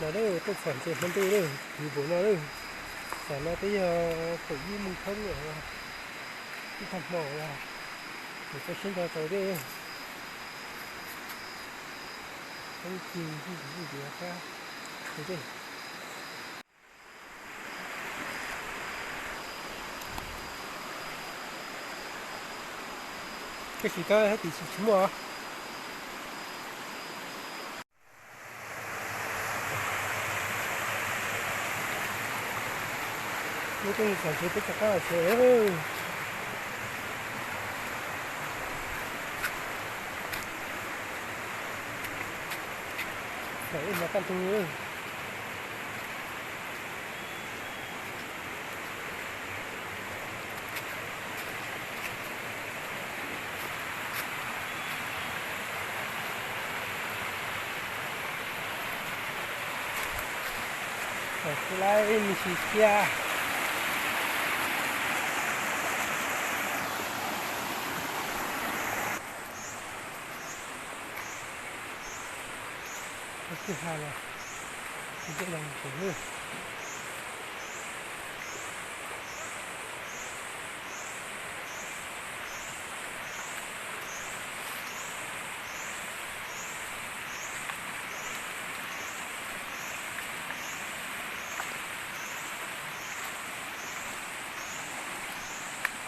Tuaj txhom ntses hmo ntuj lawm, npaum no lawm. Tam no twb yog kaum ib moos thoob lawm, ib tag hmo los mus txog sib nrog tau dej. Thoob cig ntsuj ntsuj ntsuj ntsuj qab dej. Koj sim koj hab tim tsis muaj. Lub rooj txog tsev peb rov qab los tsev. Txhom ib hmos kaj ntug. Kuv lawv ib me ntsis thiab. Kwj ha los, kwj ha los tsev lawm.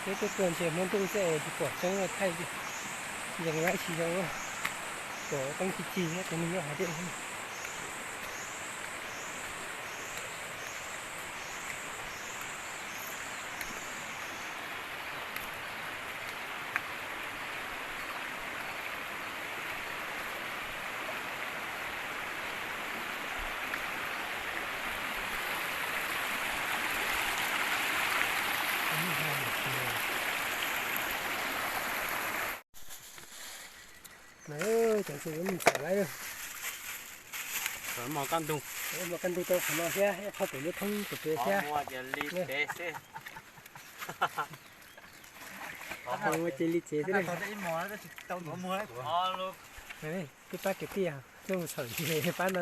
Peb tuaj txog ntses hmo ntuj xwb es tsis pom tseeb, thaij yees ib tsis zoo, pom teeb cig cig thiab tus neeg nyob hauv dej. Cov ntses yuav mus txhom lawm. Mos kaj ntug, mos kaj ntug tau qhov no thiab, qhov pem lub thoob pem pem thiab. Ua ces li tsev xwb. Twb pab kwv tij, twb mus txhom ntses pab no,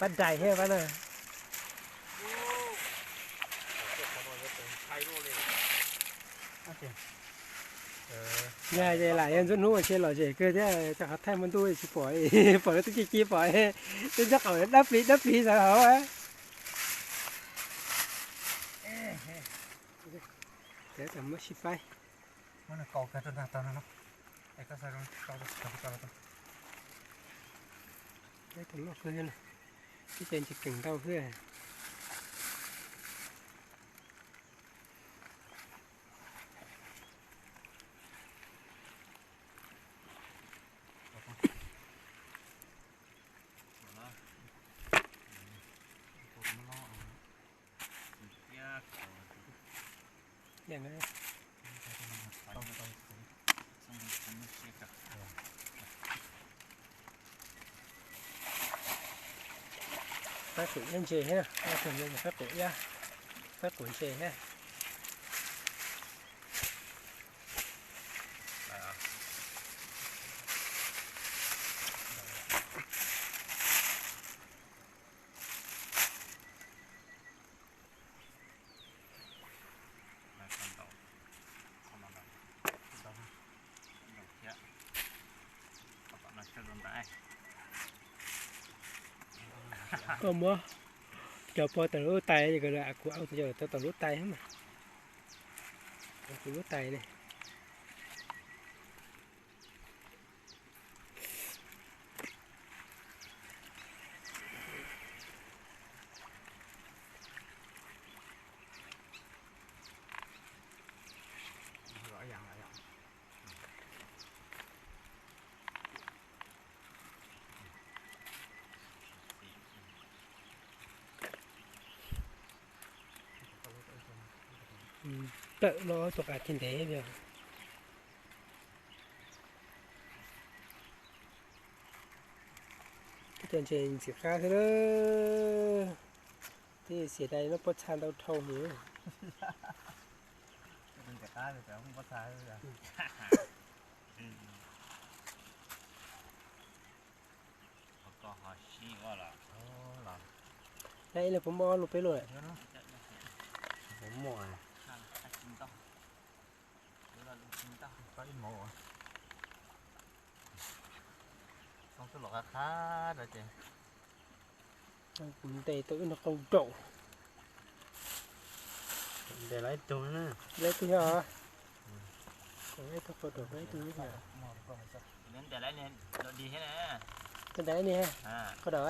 pab dais thiab pab no. Yog ces lam yog ntxub hnub ua ke lom zem kawg thiab, rau qhov thaij hmo ntuj tsis pom, pom lub twb ci ci pom, twb nyob qaum dab plis dab plis ntawd hauv. Ces tseem muab sib faib. Ib ce ntsis keem ntau xwb. Faib qus iab ntses thiab, faib qus iab, faib qus ntses thiab. Koj muab cov pov tawm lub tais, kuv au cov tawm lub tais mas, kuv lub tais ne. Tawm los tus qas thiaj ntev. Cov ntses ntxim qab xwb, twb xiam dai no pob txha ntau dhau heev. Ntxim qab pob txha. Koj ho sib ua los, los Ib leeg puas muaj ob lub peb lub lawm? Muaj. Kuv ntes tau ib no qau daum. Ntes lawm ib tug na. Lawm ib tug yog. Ib tug qau daum, ib tug yog. Ntes lawm ni, qau daum.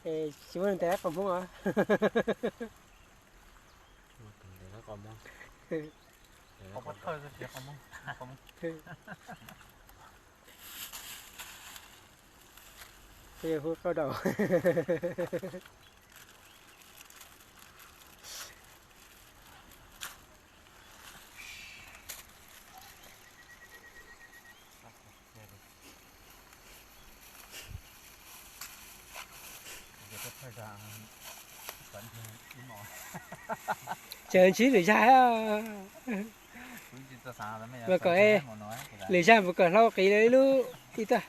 Tsis muaj ntes lawm qau Hmoob os. Peb hu qau daum. Tseem ntsib lwm zag, mas kom lwm zag mus kom hlau qis lawm ib lub ib tag.